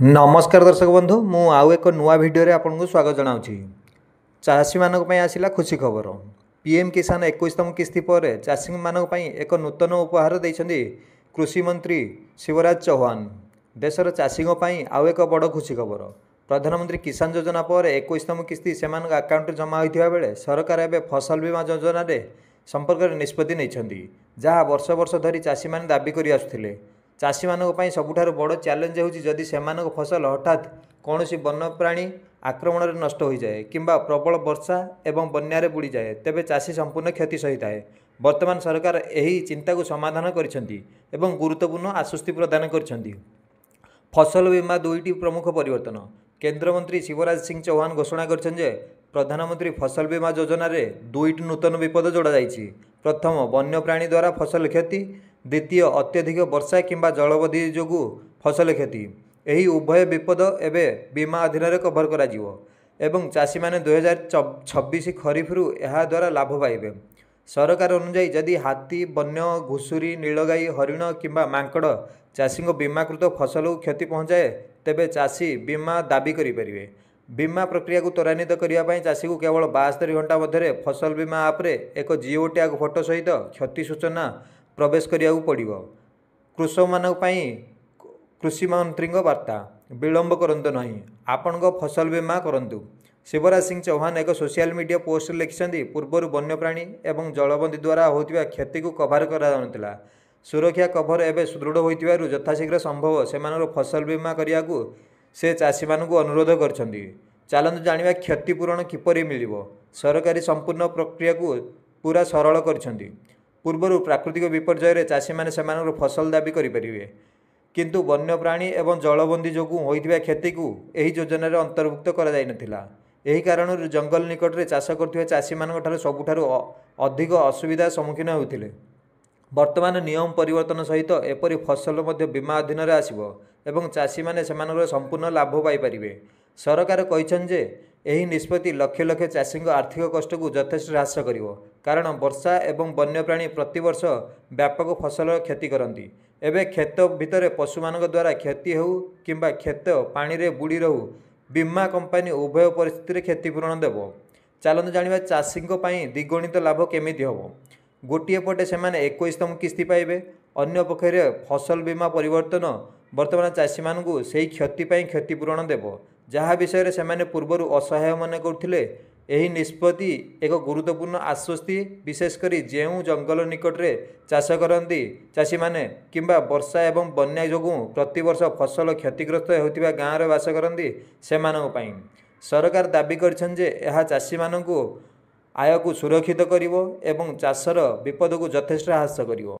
ନମସ୍କାର ଦର୍ଶକ ବନ୍ଧୁ, ମୁଁ ଆଉ ଏକ ନୂଆ ଭିଡ଼ିଓରେ ଆପଣଙ୍କୁ ସ୍ୱାଗତ ଜଣାଉଛି। ଚାଷୀମାନଙ୍କ ପାଇଁ ଆସିଲା ଖୁସି ଖବର। ପିଏମ୍ କିଷାନ 21ତମ କିସ୍ତି ପରେ ଚାଷୀମାନଙ୍କ ପାଇଁ ଏକ ନୂତନ ଉପହାର ଦେଇଛନ୍ତି କୃଷିମନ୍ତ୍ରୀ ଶିବରାଜ ଚୌହାନ। ଦେଶର ଚାଷୀଙ୍କ ପାଇଁ ଆଉ ଏକ ବଡ଼ ଖୁସି ଖବର। ପ୍ରଧାନମନ୍ତ୍ରୀ କିଷାନ ଯୋଜନା ପରେ 21ତମ କିସ୍ତି ସେମାନଙ୍କ ଆକାଉଣ୍ଟରେ ଜମା ହୋଇଥିବା ବେଳେ ସରକାର ଏବେ ଫସଲ ବୀମା ଯୋଜନାରେ ସମ୍ପର୍କରେ ନିଷ୍ପତ୍ତି ନେଇଛନ୍ତି, ଯାହା ବର୍ଷ ବର୍ଷ ଧରି ଚାଷୀମାନେ ଦାବି କରି ଆସୁଥିଲେ। ଚାଷୀମାନଙ୍କ ପାଇଁ ସବୁଠାରୁ ବଡ଼ ଚ୍ୟାଲେଞ୍ଜ ହେଉଛି, ଯଦି ସେମାନଙ୍କ ଫସଲ ହଠାତ୍ କୌଣସି ବନ୍ୟପ୍ରାଣୀ ଆକ୍ରମଣରେ ନଷ୍ଟ ହୋଇଯାଏ କିମ୍ବା ପ୍ରବଳ ବର୍ଷା ଏବଂ ବନ୍ୟାରେ ବୁଡ଼ିଯାଏ, ତେବେ ଚାଷୀ ସମ୍ପୂର୍ଣ୍ଣ କ୍ଷତି ସହିଥାଏ। ବର୍ତ୍ତମାନ ସରକାର ଏହି ଚିନ୍ତାକୁ ସମାଧାନ କରିଛନ୍ତି ଏବଂ ଗୁରୁତ୍ୱପୂର୍ଣ୍ଣ ଆଶ୍ୱସ୍ତି ପ୍ରଦାନ କରିଛନ୍ତି। ଫସଲ ବୀମା ଦୁଇଟି ପ୍ରମୁଖ ପରିବର୍ତ୍ତନ। କେନ୍ଦ୍ରମନ୍ତ୍ରୀ ଶିବରାଜ ସିଂ ଚୌହାନ ଘୋଷଣା କରିଛନ୍ତି ଯେ ପ୍ରଧାନମନ୍ତ୍ରୀ ଫସଲ ବୀମା ଯୋଜନାରେ ଦୁଇଟି ନୂତନ ବିପଦ ଯୋଡ଼ାଯାଇଛି। ପ୍ରଥମ, ବନ୍ୟପ୍ରାଣୀ ଦ୍ୱାରା ଫସଲ କ୍ଷତି। ଦ୍ୱିତୀୟ, ଅତ୍ୟଧିକ ବର୍ଷା କିମ୍ବା ଜଳବନ୍ଦୀ ଯୋଗୁଁ ଫସଲ କ୍ଷତି। ଏହି ଉଭୟ ବିପଦ ଏବେ ବୀମା ଅଧୀନରେ କଭର କରାଯିବ ଏବଂ ଚାଷୀମାନେ 2026 ଖରିଫରୁ ଏହା ଦ୍ୱାରା ଲାଭ ପାଇବେ। ସରକାର ଅନୁଯାୟୀ, ଯଦି ହାତୀ, ବନ୍ୟ ଘୁଷୁରୀ, ନୀଳଗାଈ, ହରିଣ କିମ୍ବା ମାଙ୍କଡ଼ ଚାଷୀଙ୍କ ବୀମାକୃତ ଫସଲକୁ କ୍ଷତି ପହଞ୍ଚାଏ, ତେବେ ଚାଷୀ ବୀମା ଦାବି କରିପାରିବେ। ବୀମା ପ୍ରକ୍ରିୟାକୁ ତ୍ୱରାନ୍ୱିତ କରିବା ପାଇଁ ଚାଷୀକୁ କେବଳ 72 ଘଣ୍ଟା ମଧ୍ୟରେ ଫସଲ ବୀମା ଆପ୍ରେ ଏକ ଜିଓ ଟ୍ୟାଗ୍ ଫଟୋ ସହିତ କ୍ଷତି ସୂଚନା ପ୍ରବେଶ କରିବାକୁ ପଡ଼ିବ। କୃଷକମାନଙ୍କ ପାଇଁ କୃଷିମନ୍ତ୍ରୀଙ୍କ ବାର୍ତ୍ତା, ବିଳମ୍ବ କରନ୍ତୁ ନାହିଁ, ଆପଣଙ୍କ ଫସଲ ବୀମା କରନ୍ତୁ। ଶିବରାଜ ସିଂ ଚୌହାନ ଏକ ସୋସିଆଲ ମିଡିଆ ପୋଷ୍ଟରେ ଲେଖିଛନ୍ତି, ପୂର୍ବରୁ ବନ୍ୟପ୍ରାଣୀ ଏବଂ ଜଳବନ୍ଦୀ ଦ୍ୱାରା ହେଉଥିବା କ୍ଷତିକୁ କଭର କରାଯାଉନଥିଲା। ସୁରକ୍ଷା କଭର ଏବେ ସୁଦୃଢ଼ ହୋଇଥିବାରୁ ଯଥାଶୀଘ୍ର ସମ୍ଭବ ସେମାନଙ୍କର ଫସଲ ବୀମା କରିବାକୁ ସେ ଚାଷୀମାନଙ୍କୁ ଅନୁରୋଧ କରିଛନ୍ତି। ଚାଲନ୍ତୁ ଜାଣିବା କ୍ଷତିପୂରଣ କିପରି ମିଳିବ। ସରକାରୀ ସମ୍ପୂର୍ଣ୍ଣ ପ୍ରକ୍ରିୟାକୁ ପୁରା ସରଳ କରିଛନ୍ତି। ପୂର୍ବରୁ ପ୍ରାକୃତିକ ବିପର୍ଯ୍ୟୟରେ ଚାଷୀମାନେ ସେମାନଙ୍କର ଫସଲ ଦାବି କରିପାରିବେ, କିନ୍ତୁ ବନ୍ୟପ୍ରାଣୀ ଏବଂ ଜଳବନ୍ଦୀ ଯୋଗୁଁ ହୋଇଥିବା କ୍ଷତିକୁ ଏହି ଯୋଜନାରେ ଅନ୍ତର୍ଭୁକ୍ତ କରାଯାଇନଥିଲା। ଏହି କାରଣରୁ ଜଙ୍ଗଲ ନିକଟରେ ଚାଷ କରୁଥିବା ଚାଷୀମାନଙ୍କଠାରୁ ସବୁଠାରୁ ଅଧିକ ଅସୁବିଧା ସମ୍ମୁଖୀନ ହେଉଥିଲେ। ବର୍ତ୍ତମାନ ନିୟମ ପରିବର୍ତ୍ତନ ସହିତ ଏପରି ଫସଲ ମଧ୍ୟ ବୀମା ଅଧୀନରେ ଆସିବ ଏବଂ ଚାଷୀମାନେ ସେମାନଙ୍କର ସମ୍ପୂର୍ଣ୍ଣ ଲାଭ ପାଇପାରିବେ। ସରକାର କହିଛନ୍ତି ଯେ ଏହି ନିଷ୍ପତ୍ତି ଲକ୍ଷ ଲକ୍ଷ ଚାଷୀଙ୍କ ଆର୍ଥିକ କଷ୍ଟକୁ ଯଥେଷ୍ଟ ହ୍ରାସ କରିବ, କାରଣ ବର୍ଷା ଏବଂ ବନ୍ୟପ୍ରାଣୀ ପ୍ରତିବର୍ଷ ବ୍ୟାପକ ଫସଲର କ୍ଷତି କରନ୍ତି। ଏବେ କ୍ଷେତ ଭିତରେ ପଶୁମାନଙ୍କ ଦ୍ୱାରା କ୍ଷତି ହେଉ କିମ୍ବା କ୍ଷେତ ପାଣିରେ ବୁଡ଼ି ରହୁ, ବୀମା କମ୍ପାନୀ ଉଭୟ ପରିସ୍ଥିତିରେ କ୍ଷତିପୂରଣ ଦେବ। ଚାଲନ୍ତୁ ଜାଣିବା ଚାଷୀଙ୍କ ପାଇଁ ଦ୍ୱିଗୁଣିତ ଲାଭ କେମିତି ହେବ। ଗୋଟିଏ ପଟେ ସେମାନେ 21ତମ କିସ୍ତି ପାଇବେ, ଅନ୍ୟ ପକ୍ଷରେ ଫସଲ ବୀମା ପରିବର୍ତ୍ତନ ବର୍ତ୍ତମାନ ଚାଷୀମାନଙ୍କୁ ସେହି କ୍ଷତି ପାଇଁ କ୍ଷତିପୂରଣ ଦେବ, ଯାହା ବିଷୟରେ ସେମାନେ ପୂର୍ବରୁ ଅସହାୟ ମନେ କରୁଥିଲେ। ଏହି ନିଷ୍ପତ୍ତି ଏକ ଗୁରୁତ୍ୱପୂର୍ଣ୍ଣ ଆଶ୍ୱସ୍ତି, ବିଶେଷ କରି ଯେଉଁ ଜଙ୍ଗଲ ନିକଟରେ ଚାଷ କରନ୍ତି ଚାଷୀମାନେ କିମ୍ବା ବର୍ଷା ଏବଂ ବନ୍ୟା ଯୋଗୁଁ ପ୍ରତିବର୍ଷ ଫସଲ କ୍ଷତିଗ୍ରସ୍ତ ହେଉଥିବା ଗାଁରେ ବାସ କରନ୍ତି ସେମାନଙ୍କ ପାଇଁ। ସରକାର ଦାବି କରିଛନ୍ତି ଯେ ଏହା ଚାଷୀମାନଙ୍କୁ ଆୟକୁ ସୁରକ୍ଷିତ କରିବ ଏବଂ ଚାଷର ବିପଦକୁ ଯଥେଷ୍ଟ ହ୍ରାସ କରିବ।